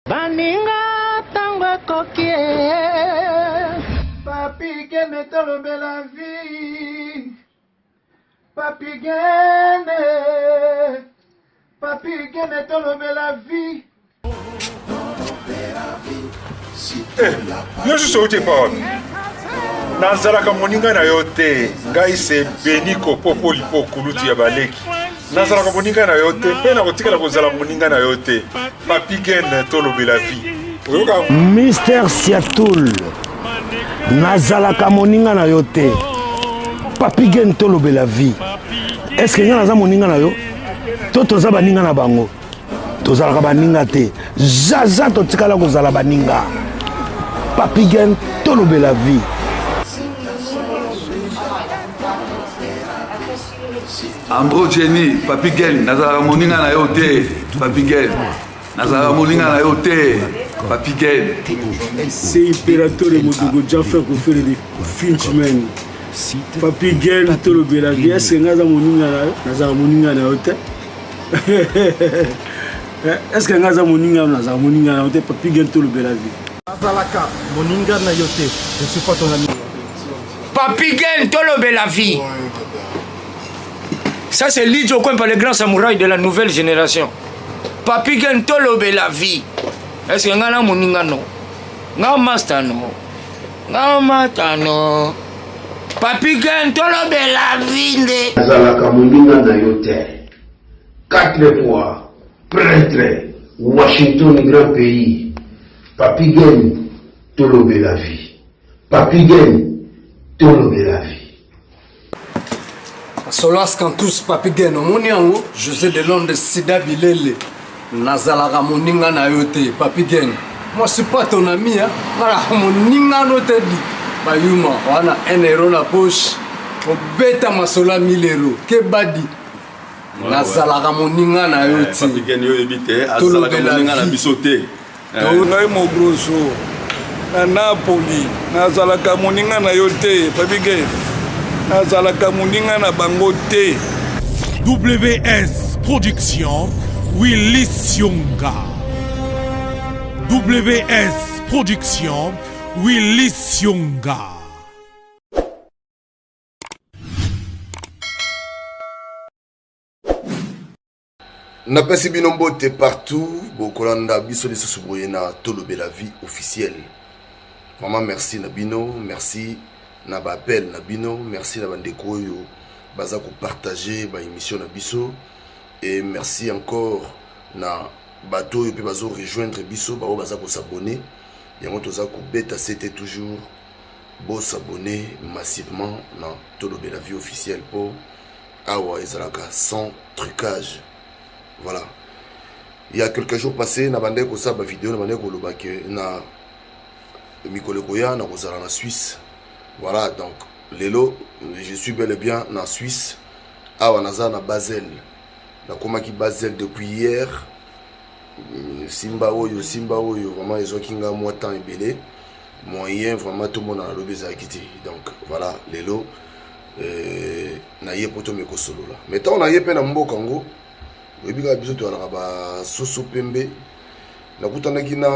Baninga tango ekoki eh. Papi Gene tolobela vie Papi Gene Papi Gene tolobela vie Eh, yo susu outi epa wapi nazalaka moninga na yo te ngai se beniko popo lipo kulutu ya baleki nazalaka moninga na yo te mpe nakotikala kozala moninga na yo te papi gen tolobela vie oyoka Mister Siatul, nazalaka moninga na yo te. Papi Gen tolobela vie. Est-ce que nga naza moninga na yo? To toza baninga na bango? Tozalaka baninga te. Zaza totikala kozala baninga. Papi Gen tolobela vie. Ambro Jenny, Papi Gen, nazalaka moninga na yo te, Papi Gen. Nazalaka moninga na yo te, Papi Gen. C'est Imperatore Modogo Jaffe Kofele de Finchman. Papi Gen tolobela vie, est-ce que nga aza moninga na yo? Nazalaka moninga na yo te. Est-ce que nga aza moninga na yo? Nazalaka moninga na yo te, Papi Gen tolobela vie. Nazalaka moninga na yo te, je suis pas ton ami. Papi Gen tolobela vie. Ça c'est Lidjo Kwempa, le grand samouraï de la nouvelle génération. Papi Gen tolobela vie. Est-ce que nga na moninga no? Nga master no? Nga mata no? Papi Gen tolobela vie nde. Nazalaka moninga na yo te. Quatre fois pretre Washington grand pays. Papi Gen tolobela vie. Papy Gen tolobela vie. Solas Cantus Papy Gen omoni yango José de Londres Sida Bilele nazalaka moninga na yo te Papy Gen moi suis pas ton ami hein nalaka moninga no te di bayuma wana 1 euro na poche obeta masolo ya 1000 euro kebadi nazalaka moninga na yo eh, te tolobela na biso te eh. ngai mogroso na napoli nazalaka moninga na yo te pabige nazalaka moninga na bango te ws production willy sionga ws production willy sionga Napesi bino mbote partout bokolanda biso lisusu boye na tolobela vie officielle. Vraiment merci na bino, merci na ba appel na bino, merci na bandeko oyo baza ko partager ba émission na biso et merci encore na bato oyo mpe bazo rejoindre biso baoyo baza ko s'abonner yango toza kobeta sete toujours bo s'abonner massivement na tolobela vie officielle mpo awa ezalaka sans trucage voilà il y a quelques jours passé na bandaki kosala bavideo na bandaki koloba ke na mikolo ekoya na kozala na suisse voilà donc lelo je suis bel et bien na suisse awa naza na basel nakomaki basel depuis hier simba oyo simba oyo vraiment ezwaki nga mwa temps ebele moyen vraiment tomonana lobi ezalaki te donc voilà lelo euh, naye mpo tomeka kosolola mais ntango naye mpe na mboka yango oyebi kaka biso toyalaka basoso pembe nakutanaki na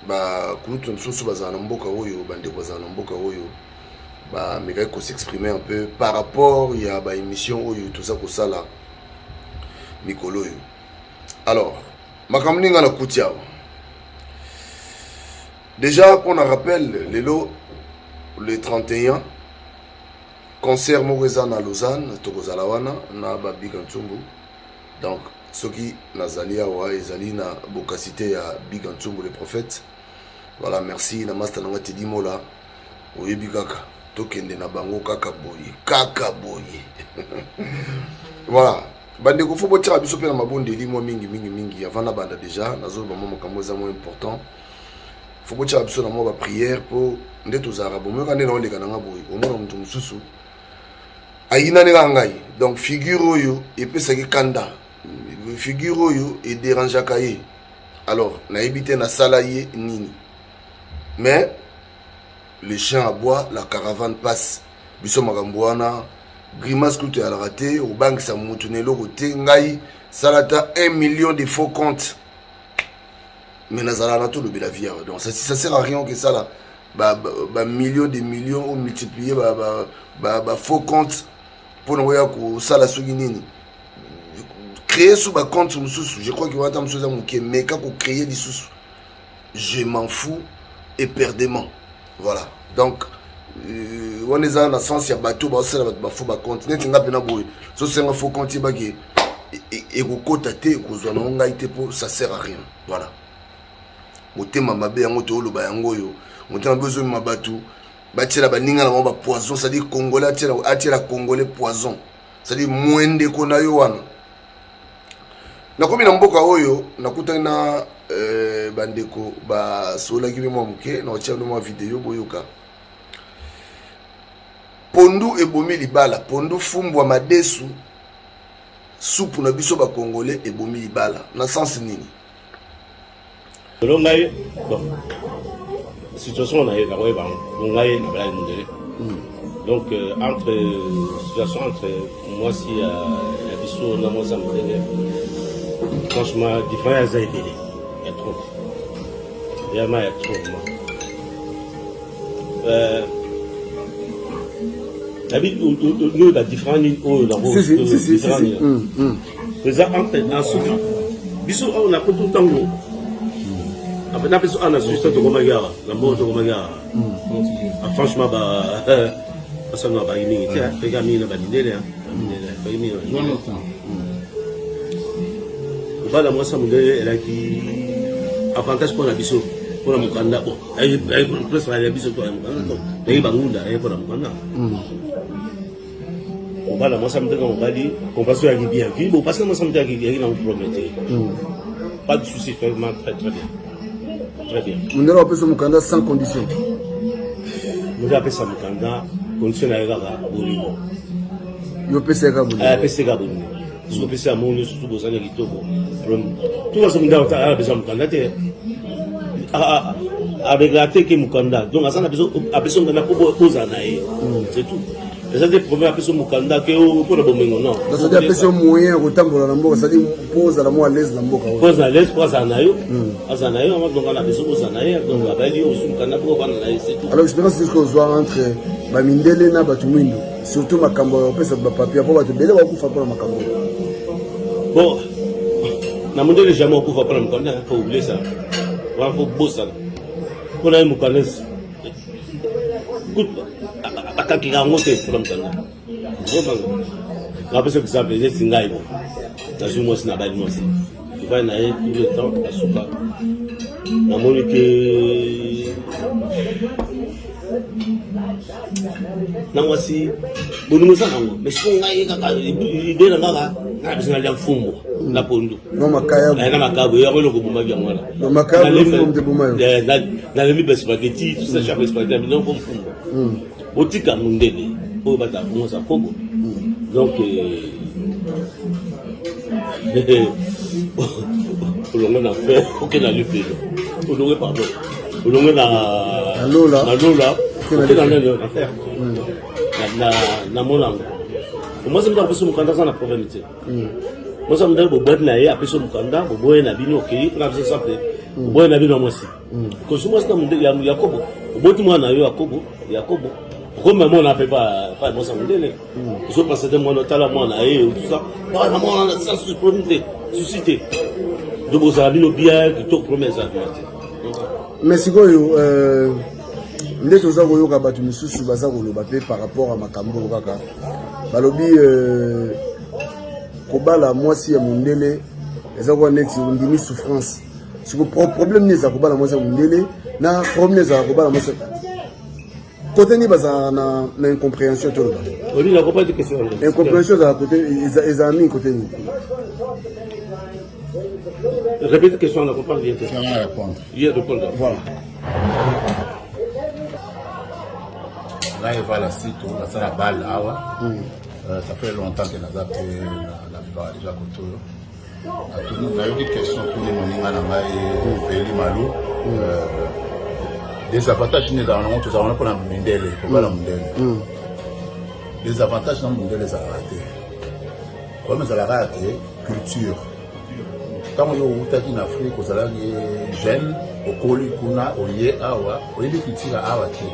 bakulutu na biso mosusu bazala na mboka oyo bandeko bazala na mboka oyo bamekaki kosexprime un peu par rapport ya baémission oyo toza kosala mikolo oyo alors makambo nini ngai nakuti awa déjà mpo na rappel lelo le 31 concert moko eza na lausanne tokozala wana na babiga ntsumbu donc soki nazali awa ezali na bokasite ya biga ntsumbu le prophète voilà merci na master na nga tedi mola oyebi kaka tokende na bango kaka boye kaka boye voilà bandeko fo botiaka biso mpe na mabondeli mwa mingi mingi mingi avant nabanda déjà nazoloba mwa makambo eza mwa important fo botiaka biso na mwa baprière mpo nde tozalaka bomoyoka nde naoleka na nga boye omona moto mosusu ayinani kaka ngai donc figure oyo epesaki kanda figure oyo ederangeaka ye alors nayebi te nasala ye nini mais le chien aboie la caravane passe biso makambo wana grimace kutu eyalaka te obangisa motu na eloko te ngai sala ata 1 million de faux compte. Mais nazalaka na tolobela vie awa. Donc ça, ça sert à rien okesala ba, ba, ba millions de millions omultiplier ba, ba, ba, ba faux compte mpo na koya kosala soki nini créer sous bacompte mosusu. Je crois que wana ta mosusu eza moke, meka kocréer lisusu. Je m'en fous éperdument. Voilà, donc wana eza na sens ya bato baosala bato bafaux bacompte neti nga mpena boye. Sosenga faux compte, yebaki ekokota te, ekozwa nango ngai te, mpo ça sert à rien. Voilà, motema mabe yango tooloba yango oyo. Motema mabe ozomema bato batiela baninga na bango bapoison, c'est-à-dire Congolais atiela Congolais poison, c'est-à-dire mwendeko na yo wana. Nakomi na mboka oyo, nakutani na bandeko, basololaki mpe mwa moke na otia mwa video boyoka. Pondu ebomi libala, pondu, fumbwa, madesu, supu na biso Bakongole ebomi libala na sens nini? Lelo ngai, bon, situation na ye nakoyeba yango. Ngai nabalaki mondele, donc entre situation entre mwasi ya biso na mwasi ya mondele, franchement, différence eza ebele, ya trop, vraiment ya trop, vraiment. Nabi oyo badifférent nini oyo différent nini eza entre na suki biso awa na poto. Ntango na biso awa na Suisse, tokomaki awa na mbongo, tokomaki awa, franchement, basano bangi mingi te, peka mingi na bamindele, bamindele mingi. Kobala mwasi ya mondele elaki avantage mpo na biso, mpona mokanda. Bon, place ya biso to ya mokanda, toyei bangunda aye mpona mokanda. Kobala mwasi ya mondele na mobali, compassion yaki bien vi bon, parce que mwasi ya mondele yaki nango problème te, pas de souci, vraiment très très bien, très bien. Mondele apesa mokanda sans condition? Mondele apesa mokanda, condition na ye kaka bolingo. Yo opesa kaka bolingo? Apesa kaka bolingo. Soki opesa yango nyonso, tu bozali kitoko, tout mondele ala besoin mokanda te, areglaka te ke mokanda. Donc aza na besoin, apesa mokanda mpo ozala na ye, c'est tout. Eza te problème apesa mokanda ke mpona bomengo, non. C'est-à-dire apesi yo moyen ya kotambola na mboka, c'est-à-dire mpo ozala mwa à l'aise na mboka. Mpo ozala à l'aise, mpo azala na yo, azala na yo. Donc ana besoin ozala na ye, donc abayeli yo ozwi mokanda mpo obanda na ye, c'est tout. Alors expérience nini ozwa entre bamindele na bato mwindo, surtout makambo ya kopesa bapapier, mpo bato ebele bakufa mpona makambo? Bon, na mondele jamais okufa mpona mokanda, faut oublier ça wana, faut bosana mpona ye. Mokanda bakakika yango te mpona mokanda. Napesa exemple neti ngai, bo nazwi mwasi, nabali mwasi, tofai na ye tout le temps. Asuka namoni ke na mwasi bolingo eza nango, mais siko ngai kaka idée na kaka nga biso nalia mfumbwa na pondu na makabu. Yango eloko ebomaki yango wana. Nalembi baspaghetti, tout ça, chaque spaghetti bino fo mfumbwa. Botika mondele oyo bataka bongo za kobo. Donc olongo na fe, oke na lifelo, olongo, pardon, olongo na lola, na lola, oke na nani, na fer na monango. Mwasi moto apesi mokanda, aza na problème te. Mwasi mondele, bobwati na ye, apesi mokanda, boboye na bino, okei mpona biso simple, boboye na bino ya mwasi. Kosi mwasi na Yakobo, oboti mwana na yo Yakobo, Yakobo okomi mwana mpe pa mwasi ya mondele, ozopasa te mwana, otala mwana ye, tout ça, na mwana sans problème te, souci te. Donc bozala bino bien, kitoko, problème eza te. Mais sikoyo nde toza koyoka bato misusu baza koloba mpe par rapport ya makambo oyo kaka balobi, kobala mwasi ya mondele eza koka neti ondimi souffrance. Siko problème nini ezala kobala mwasi ya mondele na problème nini ezala kobala mwasi kote nini? Bazalaka na incompréhension, toloba incompréhension ezala kote, ezala mingi kote nini? Répétez question, on a comprendre bien. Ça va répondre. Il répondre. Voilà. Ngai evala sito nasala bale awa. Ça fait longtemps que naza mpe na vivaka déjà kote oyo. Nayoki question tuni moninga na ngai Feli Malu, désavantage nini ezalaka nango tozalaka wana mpona mindele, kobala mondele. Désavantage na mondele ezalaka te, problème ezalaka ya te culture. Ntango yo owutaki na Afrique, ozalaki jeune, okoli kuna, oye awa, oyebi culture awa te.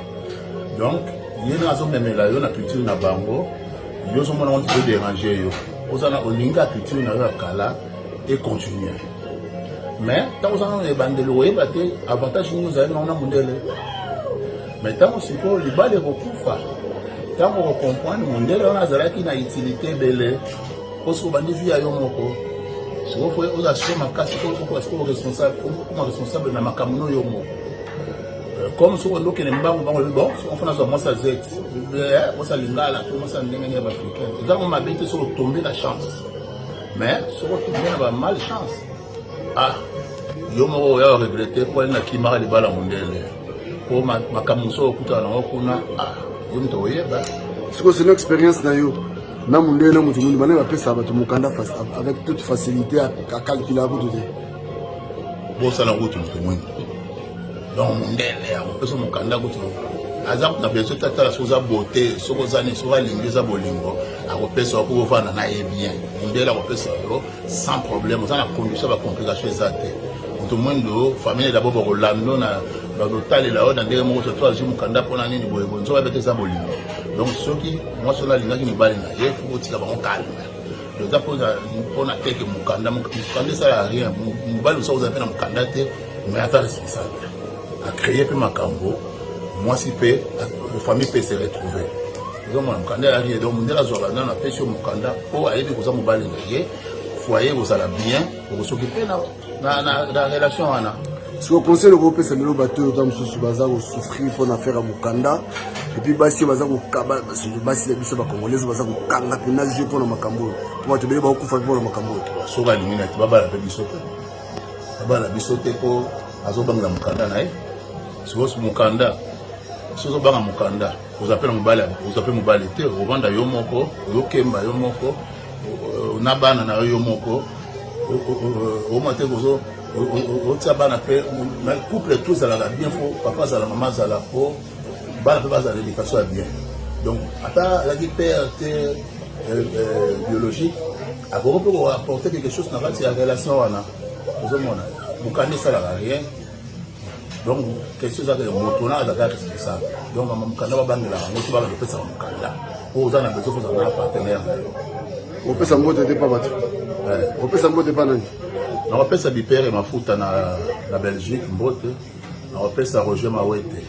Donc ye na azomemela yo na culture na bango, yo ozomona ngo ezoderange yo. Oza na olingi ka culture na yo ya kala e continuer. Mais ntango oza nano na ebandeli, oyeba te avantage nini ozalaki nango na mondele. Mais ntango sikoyo libala ekokufa, ntango okokomprendre mondele wana azalaki na utilité ebele, mpo soki obandi vie ya yo moko, sikoyo fo ozala sikoyo makasi, okoka sikoyo responsable, okoma responsable na makambo no yo moko. Comme soki ondokende mbangu mbangu, olobi bon, soki ofona zwa mwasi ya zet, mwasi ya lingala to mwasi ya ndenge nini ya baafricaine, eza ngo mabe te soki otombe na chance. Mais soki otombe na ba mal chance, ah, yo moko oya oregrete mpo ali nakimaka libala mondele, mpo makambo mosusu okutana nango kuna, ah, yo moto oyeba. Sikoyo selon expérience na yo na mondele na moto mwindu, bana bapesaka bato mokanda avec toute facilité, acalculaka kutu te? Bosala kutu moto mwindu. Donc mondele akopesa mokanda kutu aza na besoin tatala soki oza beauté, soki oza nini, soki alingi eza bolingo, akopesa yo mpo ovanda na ye bien. Mondele akopesa yo sans problème, oza na condition, bacomplication eza te. Moto mwindo, famille d'abord bakolanda na bakotalela yo na ndenge moko, surtout azwi mokanda mpona nini boye boye, nzoka bete eza bolingo. Donc soki mwasi wana alingaki mibali na ye, fo kotika bango calme. Eza mpona teke mokanda, mokanda esalaka rien. Mobali mosusu ozala mpe na mokanda te, mais aza responsable, acréer mpe makambo, mwasi mpe famille mpe se retrouver. Ozomona mokanda ya rien. Donc mondele azwaka nano, apesi yo mokanda mpo ayebi koza mobali na ye, foyer kozala bien, okosoki mpe na relation wana. Siko conseil okopesa lelo bato oyo ta mosusu baza kosouffrir mpona affaire ya mokanda, et puis basi oyo baza kokaba, basi na biso bacongolais baza kokanga mpena jeu mpona makambo oyo, mpo bato ebele bakokufa mpe mpona makambo oyo? Soki alingi nati babala mpe biso te, babala biso te, mpo azobangela mokanda na ye. Sikoyo mokanda, soki ozobanga mokanda, oza mpe na mobali, oza mpe mobali te, ovanda yo moko, ozokemba yo moko na bana na yo yo moko, omona te kozo otia bana mpe couple tout ezalaka bien. Fo papa azala, mama azala, mpo bana mpe bazala éducation ya bien. Donc ata azalaki père te biologique, akoki mpe koapporter quelque chose na kati ya relation wana. Ozomona mokanda esalaka rien. Donc question ezaka moto wana azalaka responsable. Donc mokanda babangelaka yango to bana kopesaka mokanda po oza na besoin, kozala na partenaire na yo. Opesa mbote te pa bato? Opesa mbote pa nani? Nakopesa bipere mafuta na Belgique mbote, nakopesa Roger Mawete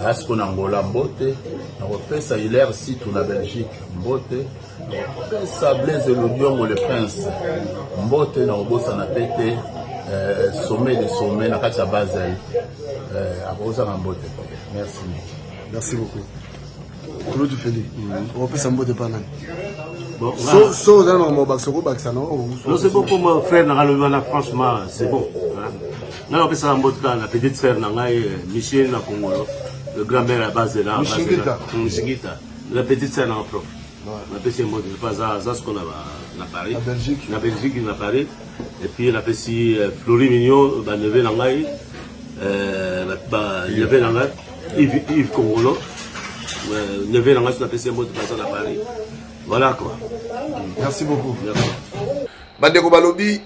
aya siko na Angola mbote, nakopesa Hilaire Situ na Belgique mbote, nakopesa Blaise Lodiongo le prince mbote, nakobosana pe te sommet de sommet na kati ya Basel, akozanga mbote te. Merci. Merci beaucoup, Claude Feli. Okopesa mbote pa nani? So oza na makambo obakisa, okobakisa. Non, c'est bon pour moi, frère na ngai wana, franchement c'est bon. Ngai napesaka mbote kaka na petite sœur na ngai Michel na Kongolo, le grand-mère ya Basela. Mishingita. Mishingita, la petite sœur na nga propre, napesi ye mbote mpo aza siko na Paris, na Belgique, na Paris. Et puis napesi Flori Mignon, baneveu na ngai, baneveu na ngai Yves Kongolo, neveu na ngai so napesi ye mbote, baza na Paris. Voilà quoi. Merci beaucoup. Merci. Bandeko balobi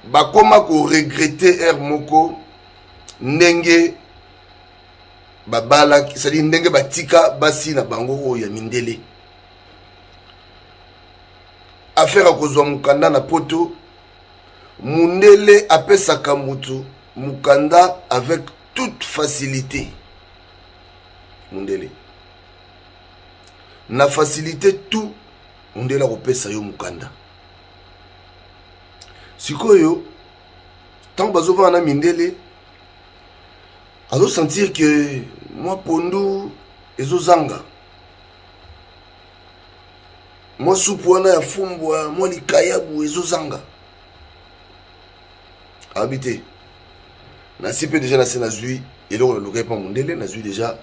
bakoma koregretter heure moko ndenge babalaki, c'est-à-dire ndenge batika basi na bango oyo ya mindele. Affaire ya kozwa mokanda na poto, mundele apesaka mutu mokanda avec toute facilité. Mundele na facilité tout, mundele akopesa yo mokanda. Sikoyo ntango bazovanda na mindele, azosentir ke mwa pondu ezozanga, mwa supu wana ya fumbwa, mwa likayabu ezozanga. Abi te, nasi mpe deja nasi nazwi eloko nalukai mpa mondele, nazwi deja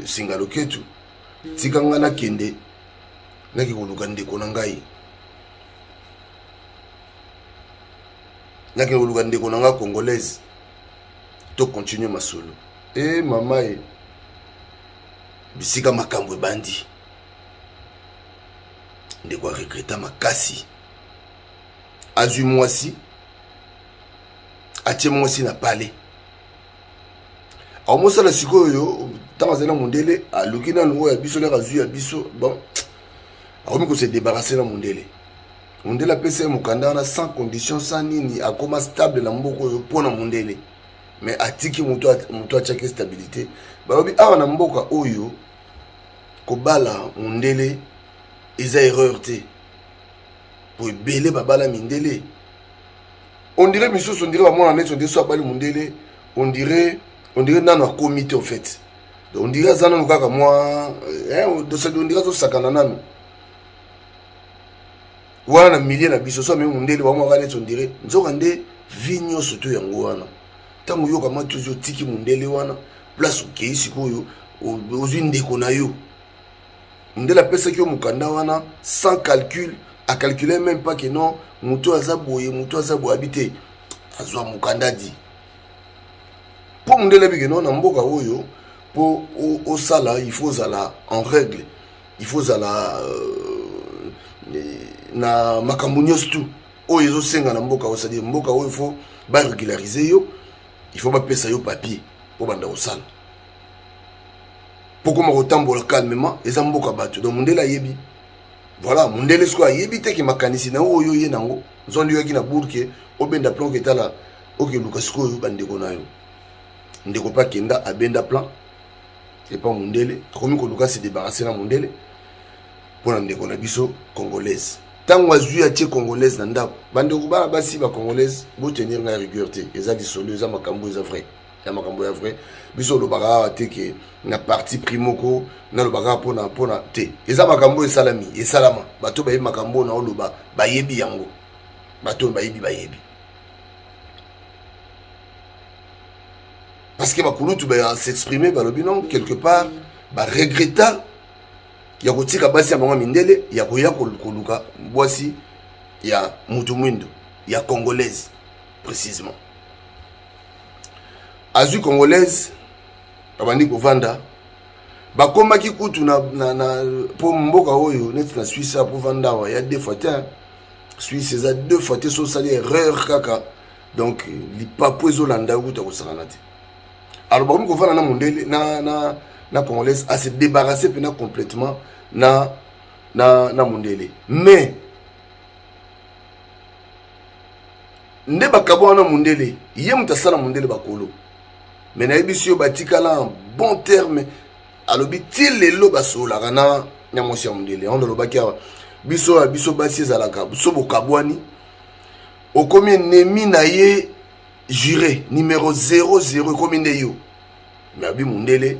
singa loketu, tika ngai nakende nake koluka ndeko na ngai, nakende koluka ndeko na ngai congolaise, to continue masolo. E mama e, bisika makambo ebandi, ndeko aregreta makasi, azwi mwasi. Atie mwasi na palais. Akomosala sikoyo ntango azali na mondele, aluki nanu oyo ya biso laka azwi ya biso. Bon, akomi kose débarrasser na mondele. Mondele apesa ye mokanda wana sans condition, sans nini, akoma stable na mboka oyo mpo na mondele. Mais atiki moto, moto atiaki stabilité. Balobi awa na mboka oyo kobala mondele eza erreur te, po ebele babala mindele. On dirait misusu, on dirait bamona neti, on dirait so abali mondele, on dirait nano akomi te en fait. Donc on dirait aza nano kaka mwa, on dirait azosakana nano wana na milieu na biso. So amemi mondele, bamwaka neti on dirait nzoka nde vie nyonso to yango wana. Ntango oyoka mati ozwi, otiki mondele wana place, okei sikoyo ozwi ndeko na yo. Mondele apesaki yo mokanda wana sans calcul, acalcule même pas que non, moto aza boye, moto aza boye, abi te, azwa mokanda di mpo mondele ayebi ke non, na mboka oyo mpo osala, il faut ozala en règle, il faut ozala na makambo nyonso tu oyo ezosenga na mboka oyo. C'est-à-dire mboka oyo, il faut barégulariser yo, il faut bapesa yo papier mpo banda kosala, mpo koma kotambola calmement. Eza mboka bato. Donc mondele ayebi, voilà, mondele sikoyo ayebi te ke makanisi na oyo ye nango nzondi oyaki na bourke obenda plan oketala okeluka sikoyo bandeko na yo. Ndeko mpe akenda, abenda plan epa mondele, akomi koluka se débarrasser na mondele mpo na ndeko na biso congolaise. Ntango azwi, atie congolaise na ndako. Bandeko bana basi bacongolaise, botenir ngai rigueur te, eza lisolo, eza makambo, eza vrai ya makambo ya vrai. Biso olobaka awa te ke na parti pris moko, nalobaka mpona te. Eza makambo esalami, esalama, bato bayebi makambo na oloba, bayebi yango, bato oyo bayebi, bayebi, parce que bakulutu bas'exprime, balobi non, quelque part baregretta ya kotika basi ya bango mindele, ya koya koluka bwasi ya mutu mwindo, ya congolaise précisément. Azwi congolaise, babandi kovanda, bakomaki kutu na mpo mboka oyo neti na Suisse, apo vanda awa ya deux fois te. Suisse eza deux fois te. So osali erreur kaka, donc lipapu ezolanda yo kuta kosakana te. Alors bakomi kovanda na mondele na congolaise, ase débarrasser mpena complètement na mondele. Mais nde bakabo wana, mondele ye moto asala mondele bakolo, me nayebisi yo, batikala en bon terme. Alobi ti lelo basololaka na mwasi ya mondele. Yango nalobaki awa, biso ya biso basi ezalaka so bokabwani, okomi ennemi na ye juré numéro 00, ekomi nde yo. Me abi mondele,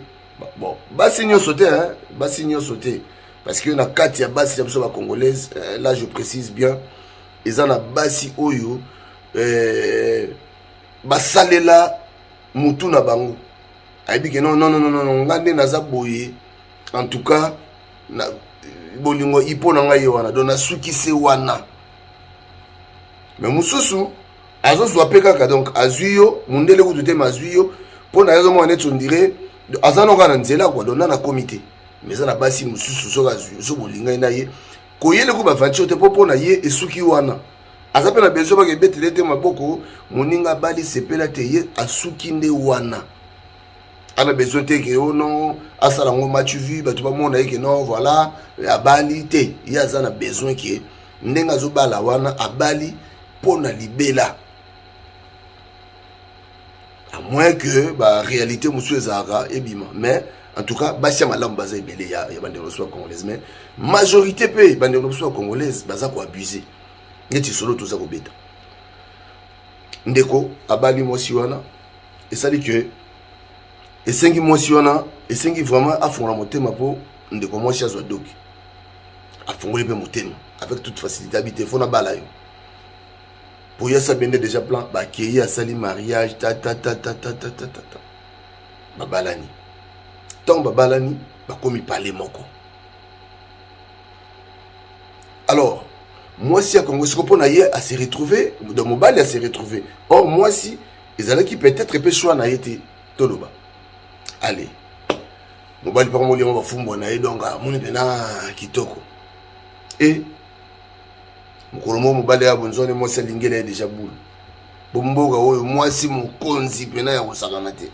bon, basi nyonso te, hein? Basi nyonso te, parce que na kati ya basi ya biso bacongolaise, là je précise bien, eza na basi oyo basalela mutu na bango, ayebi ke non, non, non, non, non, nga nde naza boye. En tout cas na, bolingo ipo na ngai ye wana, donc nasukisi wana. Me mosusu azozwa mpe kaka, donc azwi yo mondele kutu te, me azwi yo mpo na ye azomona neti on dirait aza noka na nzela kua, donc nana akomi te. Me eza na basi mosusu, soki azwi, so bolingai na ye, koyele ku baventure te, mpo na ye esuki wana. Aza mpe na besoin baka ebetele te maboko, moninga abali, sepela te, ye asuki nde wana. Ana besoin te ke o non, asala yango match vu, bato bamona ye ke non, voilà, abali te. Ye aza na besoin ke ndenge azobala wana, abali mpo na libela, à moins que baréalité mosusu ezalaka ebima. Mais en tout cas basi ya malamu baza ebele ya bandeko na biso ya congolaise, mais majorité mpe bandeko na biso ya congolaise baza koabuse. Neti solo toza kobeta, ndeko abali mwasi wana, esali ke esengi mwasi wana, esengi vraiment afongola motema mpo ndeko mwasi azwa doki. Afongoli mpe motema avec toute facilité, abi te, fo nabala yo po ye asabende déjà plan. Bakei, asali mariage, tatatatatatatatata, babalani. Ntango babalani, bakomi pale moko. Alors mwasi ya Congo siko mpo na ye ase retrouve, donc mobali ase retrouve. Or mwasi ezalaki peut-être mpe choix na ye te. Toloba allez, mobali mpo moliango bafumbwa na ye, donc amoni mpena kitoko. E mokolo moko mobali ya bonzwani, mwasi alingeli ye déjà boule. Bomboka oyo mwasi mokonzi mpena ya kosakana te.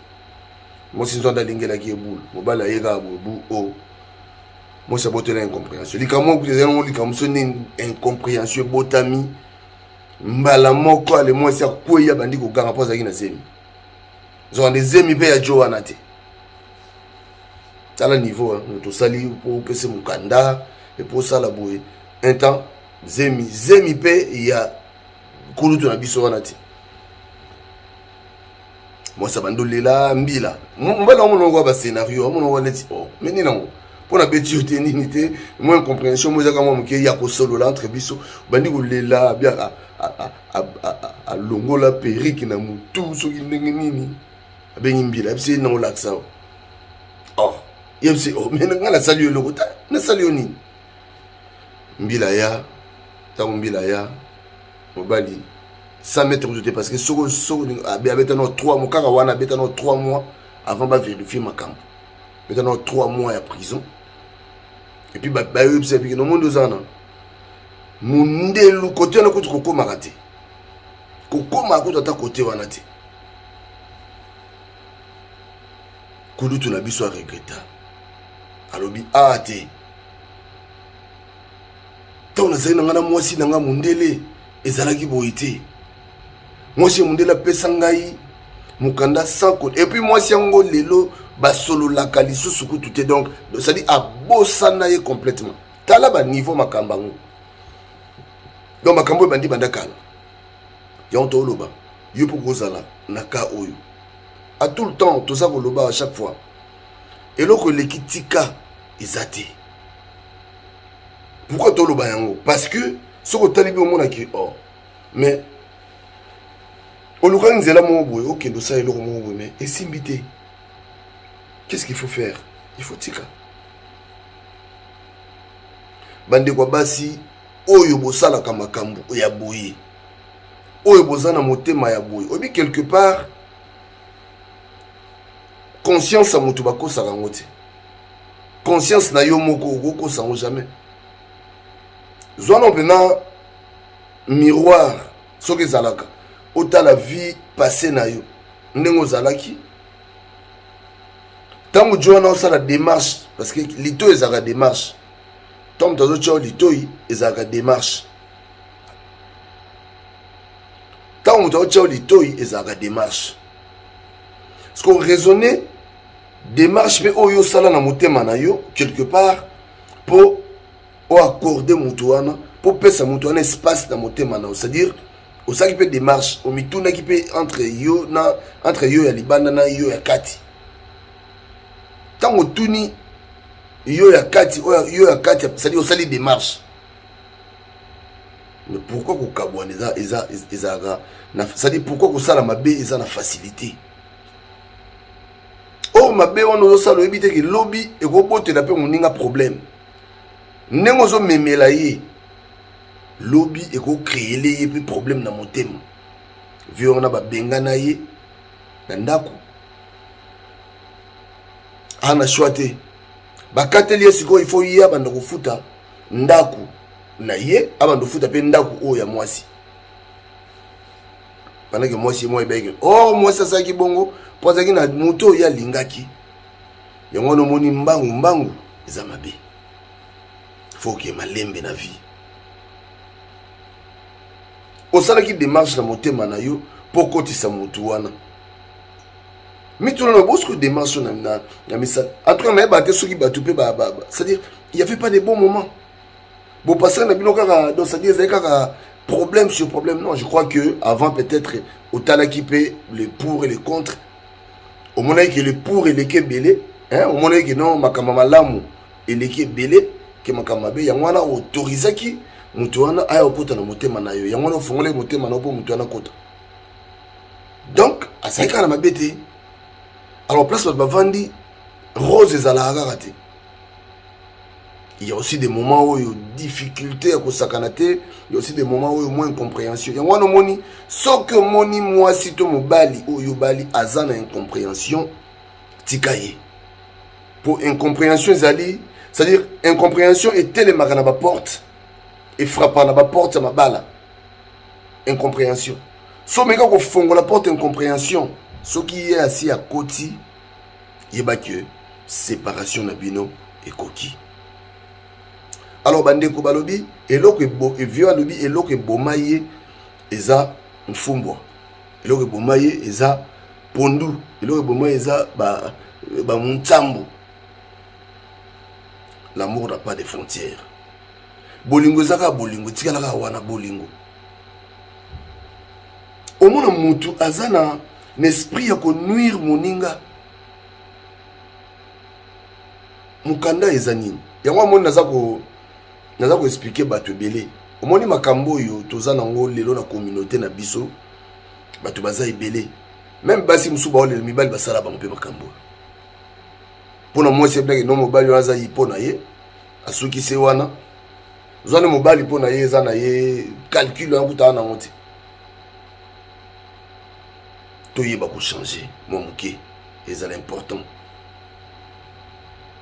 Mwasi nzwanda alingelaki ye bulu, mobali aye kaka boye bu o oh. Mwasi abotela incomprehension. Likambo moko ezali yango likambo so nde incomprehension ebotami mbala moko ale mwasi akwei abandi koganga mpo azalaki na zemi. Nzokande zemi mpe ya jo wana te. Tala niveau moto osali mpo opese mokanda epo osala boye un temps zemi zemi mpe ya kulutu na biso wana te. Mwasi abandi olela mbila mobali amona yango ba scénario amona yango neti o oh, me nini yango mpo na beti yo te nini te mwa incompréhension mo ezaka mwa moke ya kosolola entre biso obandi kolela bia alongola perike na motu soki ndenge nini abengi mbila yebisi ye nango olakisa o oh yebisi o oh, me ngai nasali yo eloko te nasali yo nini mbila ya ntango mbila ya mobali 100 mètres kutu te parce que soko soko abeta no 3 mois kaka wana abeta no 3 mois avant ba vérifier makambo abeta no 3 mois ya prison et puis bayebisa biki no monde oza na mundelu kote wana kutu kokomaka te kokomaka kutu ata kote wana te kulutu na biso aregreta alobi a ah, te ntango nazali na ngai na mwasi na ngai mondele ezalaki boye te mwasi ya mondele apesa ngai mokanda sans code et puis mwasi yango lelo basololaka lisusu kutu te donc cestadi abosana ye complètement tala baniveau makambo yango donc makambo oyo ebandi banda kala yango tooloba yo mpo kozala na cas oyo à tout le temps toza koloba à chaque fois eloko eleki tika eza te pourquoi toloba yango parce que soki otali bi omonaki or oh, mais olukaki nzela moko boye okende osala eloko moko boye mais esimbi te qu'est-ce qu'il faut faire il faut tika bandeko ya basi oyo bosalaka makambo ya boye oyo boza na motema ya boye oyebi quelque part conscience ya moto bakosaka yango te conscience na yo moko okokosa yango jamais zwa na mpena miroir soki ezalaka otala vie passé na yo ndenge ozalaki ntango jo wana osala démarche parce que litoi ezalaka démarche ntango moto azotya yo litoi ezalaka démarche ntango moto azotya yo litoi ezalaka démarche parce qu'on raisonne démarche mpe oyo osala na motema na yo quelque part mpo oaccorde moto wana mpo opesa moto wana espace na motema na yo c'est-à-dire osalaki mpe démarche omitunaki mpe entre yo na entre yo ya libanda na yo ya kati ntango otuni yo ya kati oyo yo ya kati c'est-à-dire osali démarche mais pourquoi kokabwana eza eza ezalaka c'est-à-dire pourquoi kosala mabe eza na facilité oyo mabe wana ozosala oyebi te ke lobi ekobotela mpe moninga problème ndenge ozomemela ye lobi ekokreele ye mpe problème na motema vie wana babengana ye na ndako ana shwa te bakateli ye sikoyo ifo ye abanda kofuta ndako na ye abanda kofuta mpe ndako oyo ya mwasi pendant que mwasi ye moko ayebaki oh mwasi asalaki bongo mpo azalaki na moto oyo ye alingaki yango wana omoni mbangu mbangu eza mabe fo oke malembe na vie osalaki démarche na motema na yo mpo okotisa motu wana mituna na bosiko démarche na, na, na misala en tout cas nayeba te soki bato mpe c'est-à-dire il y avait pas de bon moment bopasaki na bino kaka donc c'est-à-dire ezali kaka problème sur problème non je crois que avant peut-être otalaki mpe le pour et le contre omonaki ke le pour eleki ebele omonaki ke non makambo malamu eleki ebele ke makambo mabe yango wana autorisaki moto wana aya kokota na motema na yo yango wana ofongolaki motema na yo mpo moto wana akota donc azalaki kaka na mabe te alors place bato bavandi rose ezalaka kaka te il y a aussi des moments oyo difficulté ya kosakana te il y a aussi des moments oyo moins incompréhension yango wana omoni soki omoni mwasi to mobali oyo obali aza na incompréhension tika ye mpo incompréhension ezali c'est-à-dire incompréhension etelemaka na baporte efrapaka na baporte ya mabala incompréhension So omeka kofongola porte incomprehension, soki ye asi akoti, yeba ke séparation na bino ekoki. Alors bandeko balobi eloko vieux alobi eloko eboma ye eza mfumbwa, eloko eboma ye eza pondu, eloko eboma ye eza ba, ba munsambu. L'amour n'a pas de frontières. Bolingo eza kaka bolingo, etikala kaka wana bolingo. Omona mutu aza na, na esprit ya konuire moninga. Mokanda eza nini? Yango amoni naza ko naza ko expliquer bato ebele. Omoni makambo oyo toza nango lelo na communauté na biso, bato baza ebele. Meme basi mosusu baolela mibali basala bango mpe makambo oyo. Mpo na mwasi ebinaki no mobali wana aza mpo na ye asukisi wana zwa nde mobali mpo na ye eza na ye calcul wana kuta wana nango te. Toyeba kochange mwa moke ezala important.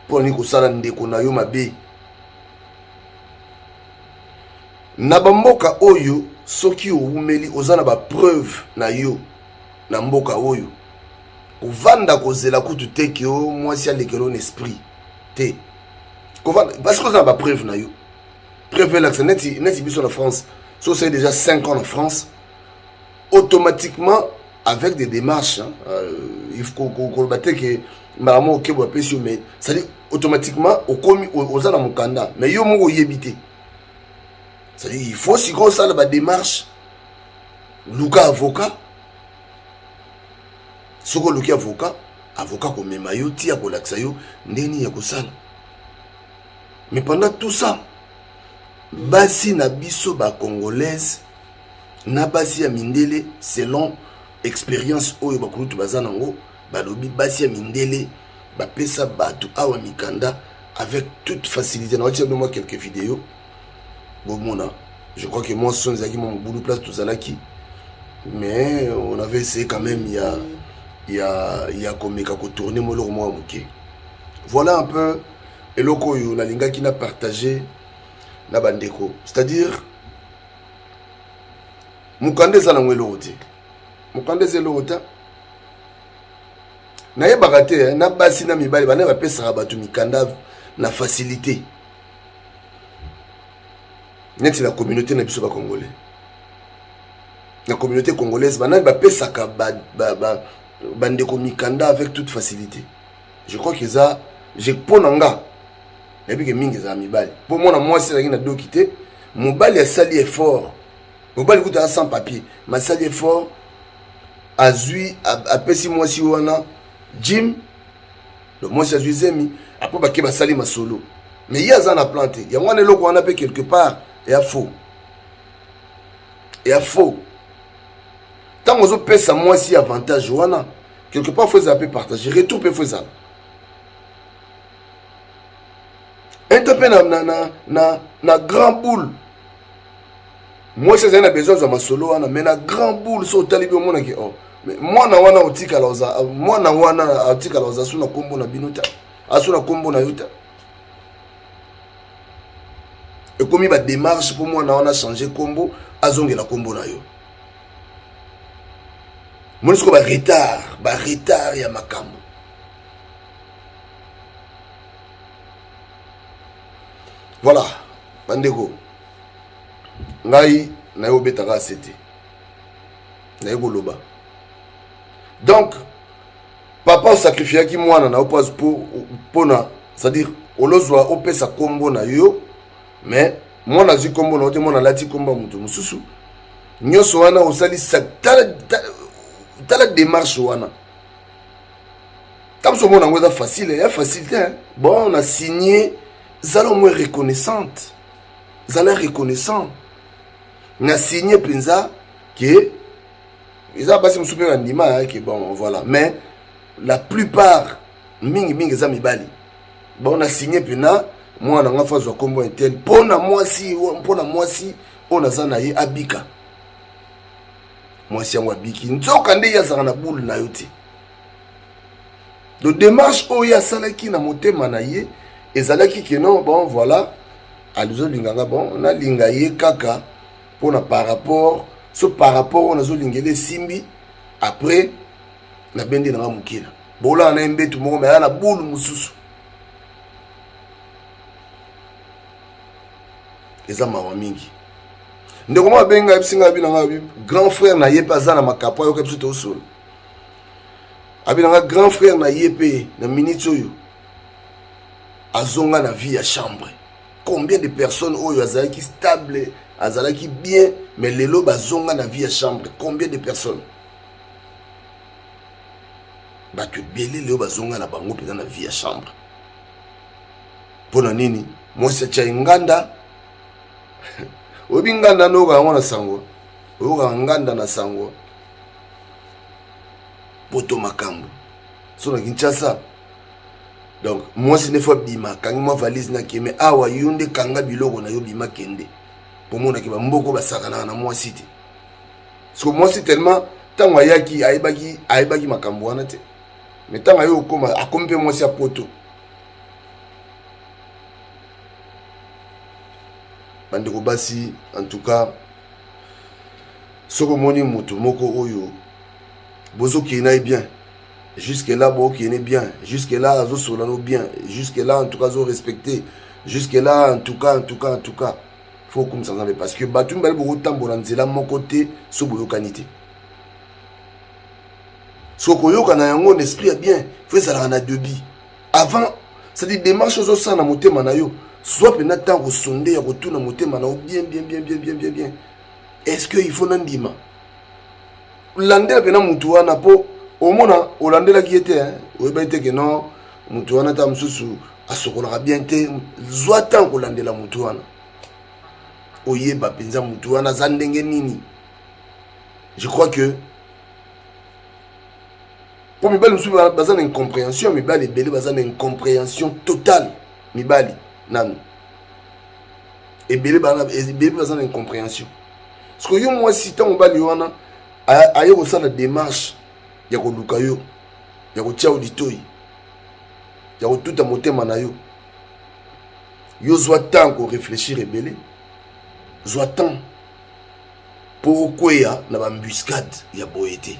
Mpo nini kosala ndeko na yo mabe na bamboka oyo? Soki owumeli oza na bapreuve na yo na mboka oyo, kovanda kozela kutu te ke o mwasi alekelo na esprit te, kovanda parce que oza na bapreuve na yo. Preuve elakisa neti, neti biso na France, so osali déjà 5 ans na France, automatiquement avec des démarches, hein, il faut koloba te ke mbala moko okebo apesi yo, mais c'est-à-dire automatiquement okomi oza na mokanda, mais yo moko oyebi te. C'est-à-dire il faut sikoyo osala badémarche, luka avocat. Soki oluki avocat, avocat komema yo ti akolakisa yo ndenge nini ya kosala. Mais pendant tout ça, basi na biso bacongolaise na basi ya mindele, selon expérience oyo bakulutu baza nango, balobi basi ya mindele bapesa bato awa mikanda avec toute facilité. Nawatia bino mwa quelques vidéos bomona. Je crois que moi son ezalaki mwa mobulu place tozalaki, mais on avait essayé quand même ya komeka kotourne mo eloko moko ya moke. Voilà un peu eloko oyo nalingaki na partager na bandeko, c'est-à-dire mokanda eza nango eloko te, mokanda eza eloko te. Nayebaka te na basi na mibali bana bapesaka bato mikanda na facilité neti na communauté na biso bacongolais, na communauté congolaise, banani bapesaka bandeko mikanda avec toute facilité? Je crois que eza, mpo na nga nayebi ke mingi ezala mibali, mpo mwana mwasi azalaki na doki te, mobali asali effort, mobali kuta aza sans papier, ma asali effort, azwi apesi mwasi wana jim, donc mwasi azwi zemi, après bake basali masolo, mais ye aza na plan te. Yango wana eloko wana mpe quelque part eya faux, eya faux. Ntango ozopesa mwasi avantage wana, quelque part faut ezala mpe partage, retour mpe faut ezala ento mpe na grand boule. Mwasi azali na besoin azwa masolo wana, mais na grand boule so otali bi omonaki, oh, mwana wana otikala oza mwana wana atikala oza su na nkombo na bino te, asu na nkombo na yo te. Ekomi badémarche mpo mwana wana change nkombo, azongela nkombo na yo. Moni sikoyo baretard, baretard ya makambo. Voilà bandeko, ngai naye obetaka ase te, naye koloba. Donc papa osacrifiaki mwana na yo mpona, c'est-à-dire olozwa opesa nkombo na yo, mais mwana azwi nkombo na yo te, mwana alati nkombo ya moto mosusu. Nyonso wana osali, tala, tala démarche wana, ntango omona yango eza facile, ya facile te. Bon, na signé, zala au moins reconnaissante, zala reconnaissant na signé mpenza ke eza basi mosusu mpe bandima ke bon voilà, mais la plupart, mingimingi eza mibali. Bon, na signé mpena mwana nga faut azwa nkombo un tel mpo na mwasi, mpo na mwasi oyo naza na ye abika. Mwasi yango abiki, nzoka nde ye azalaka na boule na yo te. Donc démarche oyo ye asalaki na motema na ye ezalaki ke non, bon voilà, azolinga nga, bon nalinga ye kaka mpona par rapport. So par rapport oyo nazolingela esimbi, après nabendi nanga mokila, bolala na ye mbetu moko, me aza na bulu mosusu. Eza mawa mingi. Ndeko moko abengi ngai, ayebisi ngai, abi na ngai grand frère na ye mpe aza na makapo, ayoka biso tosola. Abi na ngai grand frère na ye mpe na minute oyo azonga na vie ya chambre. Combien de personnes oyo azalaki stable, azalaki bien, mais lelo bazonga na vie ya chambre? Combien de personnes? Bato ebele lelo bazonga na bango mpenza na vie ya chambre. Mpo na nini? Mwasi atya ye nganda. Oyebi nganda noyoka yango na sango, oyokaka nganda na sango poto makambo so na Kinshasa. Donc mwasi nde fo abima, akangi mwa valise na keme awa. Yo nde kanga biloko na yo, bima, kende, mpo monaki bamboko basakanaka na mwasi te. Siko mwasi tellement ntango ayaki ayebaki makambo wana te, mais ntango aye okoma, akomi mpe mwasi ya poto. Bandeko basi, en tout cas soki omoni moto moko oyo bozokende na ye bien jusque là, bokende bien jusque là, azosola no bien jusque là, en tout cas azorespecte jusque là, en tout cas, en tout cas, en tout cas, faut okumisa Nzambe, parce que bato mibale bokotambola nzela moko te so boyokani te. Soki koyokana yango na esprit ya bien, faut ezalaka na début avant, c'est-à-dire démarche ozosala na motema na yo, soit mpena ntango kosonde ya kotuna motema na yo bien bien bien bien bien bien bien: est-ce que il faut nandima landela mpena mutu wana? Mpo omona olandelaki ye te, oyebaki te ke non, mutu wana ta mosusu asokolaka bien te. Zwa ntango kolandela mutu wana, oyeba mpenza mutu wana aza ndenge nini. Je crois que mpo mibali mosusu baza na incompréhension, mibali ebele baza na incompréhension totale. Mibali nanu ebele ebele baza na incompréhension. Parce que yo mwasi, ntango mobali wana aye kosala démarche ya koluka yo, ya kotia yo litoi, ya kotuta motema na yo, yo zwa temps koréfléchir ebele, zwa temps mpo okweya na baembuscade ya boye te.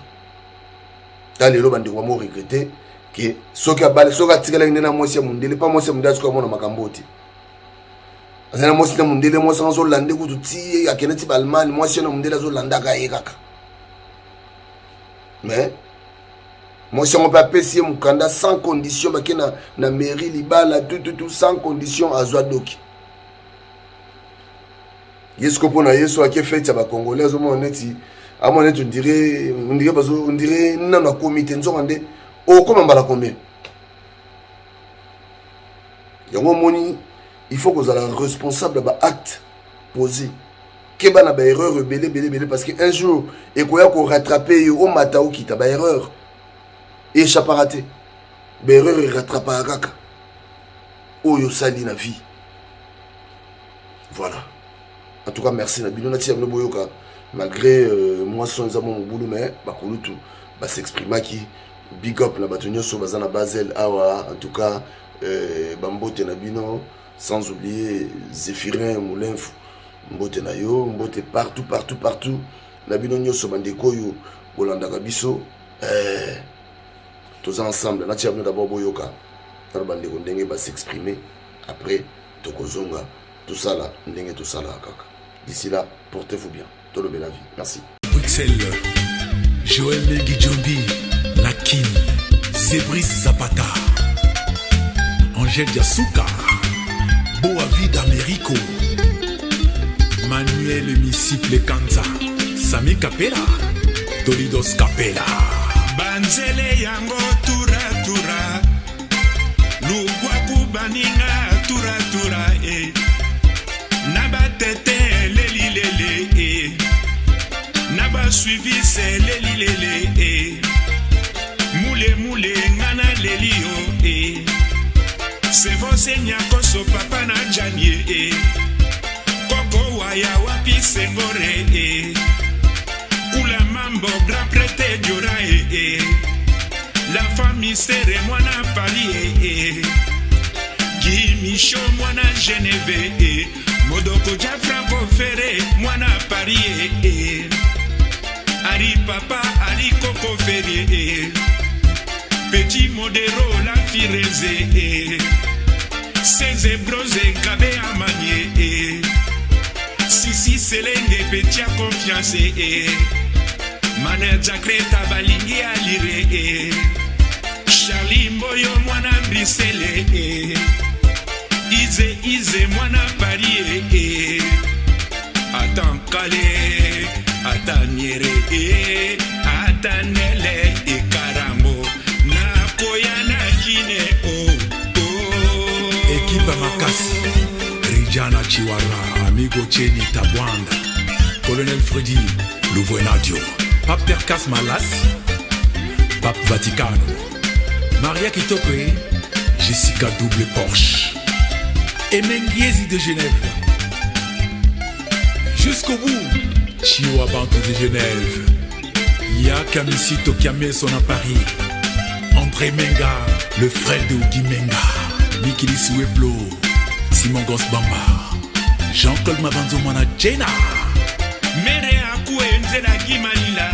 Ta lelo bandeko bamo regretter ke soki abali, soki atikalaki nde na mwasi ya mondele, mpa mwasi ya mondele soki amona makambo te, aza na mwasi na mondele, mwasi yango azolande kutu ti akende ti baAllemagne, mwasi wana mondele azolandaka ye kaka. Mais mwasi yango mpe apesi ye mokanda sans condition, bake na mairie, libala tututu sans condition, azwa doki. Ye siko mpo na ye so ake fete ya bacongolais, azomona neti, amona neti ondire bazo ondire nano akomi te. Nzoka nde okoma mbala combien? Yango omoni, il faut kozala responsable ya baacte posé. Keba na baerreur ebele ebele ebele, parce que un jour ekoya korattrape yo, omata okita. Baerreur échappaka te, baerreur erattrapaka kaka oyo osali na vie. Voilà, en tout cas merci na bino. Natia bino boyoka malgré mwa son eza mwa mobulu, mais bakulutu basexprimaki. Big up na bato nyonso baza na Basel awa, en tout cas bambote na bino, sans oublier Zéphirin Moulenfu, mbote na yo, mbote partout partout partout na bino nyonso, bandeko oyo bolandaka biso. Toza ensemble. Natia bino d'abord boyoka tala bandeko ndenge basexprime, après tokozonga tosala ndenge tosalaka kaka. D'ici là, portez-vous bien. Tolobela vie, merci. Bruxelles, Joël Guidjombi, Lakin, Zebris Zapata, Angèle Diasuka, Boavid Americo, Manuel Misiple Kanza, Sami Kapela, Dolidos Kapela. Banzele yango turatura, lugwaku baninga turatura e na batete lelilele e na basuivise lelilele e mule mule nga na leli yo e sevoseniakoso papa na janie e koko waya wapi sengore e kula mambo grand prêtre diora e e la famille sere mwana Paris e e Guy Micho mwana Geneve e Modoko ja Franco Ferre mwana Paris e e. Ari papa ari koko ferie Petit modero la fireze Seze broze kabe amanie Sisi selenge petia confiance Manager Kreta balingi alire Charlie Mboyo mwana Brisele Ize Ize mwana Paris Ata Nkale ata Niere ata Nele Ekarango nakoya na Kine oh, oh. Ekipa makasi Rijana Chiwara Amigo Cheni Tabwanda Colonel Freddy Louvenadio Pape Terkas Malas Pape Vaticano Maria Kitoko Jessica Double Porsche Emengiezi de Genève Jusqu'au bout Chiwa Bantu de Genève Yaka Misito Kiameso à Paris André Menga Le frère de Ougi Menga Mikili Soueplo Simon Gosbamba Jean-Claude Mabanzo Mwana Jena Mere akue nzela gimalila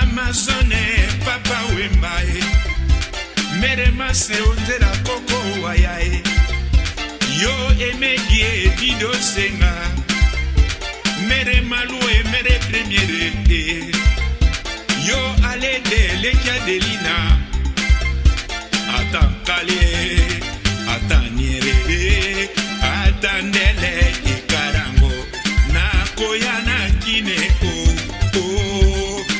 Amazone papa wemba e Mere mase onzela koko waya e Yo emegi e dido senga Mere malu e mere premiere e Yo alede lekia delina.